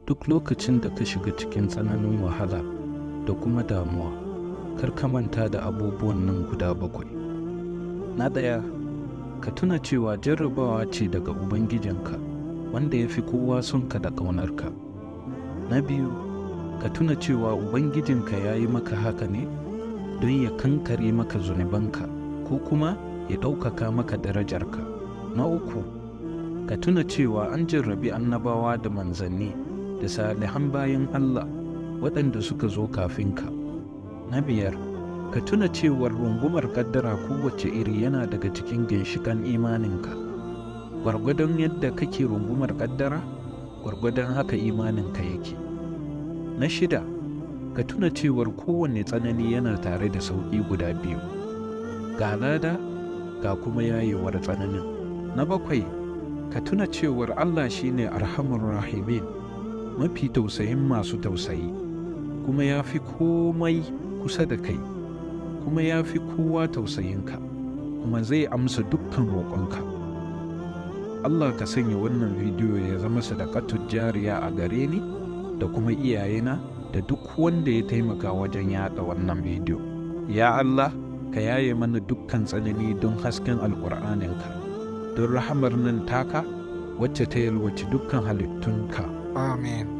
Duk lokacin da ka shiga cikin tsananin wahala da kuma damuwa, kar ka manta da abubuwan nan guda bakwai. Na ɗaya, ka tuna cewa jarrabawa ce daga Ubangijinka, wanda ya fi kowa sonka da ƙaunarka. Na biyu, ka tuna cewa Ubangijinka ya yi maka haka ne don ya kankare maka zunubanka ko kuma ya ɗaukaka maka darajarka. Na uku, ka tuna cewa an jarrabi annabawa da manzanni da salihan bayin Allah waɗanda suka zo kafin ka. Na biyar, ka tuna cewar rungumar ƙaddara kowace iri yana daga cikin ginshiƙan imaninka. Gwargwadon yadda kake rungumar ƙaddara, gwargwadon haka imaninka yake. Na shida, ka tuna cewar kowane tsanani yana tare da sauƙi guda biyu: ga lada, ga kuma yayewar tsananin. Na bakwai, ka tuna cewar Allah shine Arhamur Rahimin, mafi tausayin masu tausayi, kuma ya fi komai kusa da kai, kuma ya fi kowa tausayinka, kuma zai amsa dukkan roƙonka. Allah ka sanya wannan bidiyo ya zama sadakatu jariya a gare ni da kuma iyayena da duk wanda ya taimaka wajen yaɗa wannan bidiyo. Ya Allah, ka yaye mana dukkan tsanani don hasken Alƙur'aninka, don rahamar nan taka wacce ta yalwaci dukkan halittunka. Amin.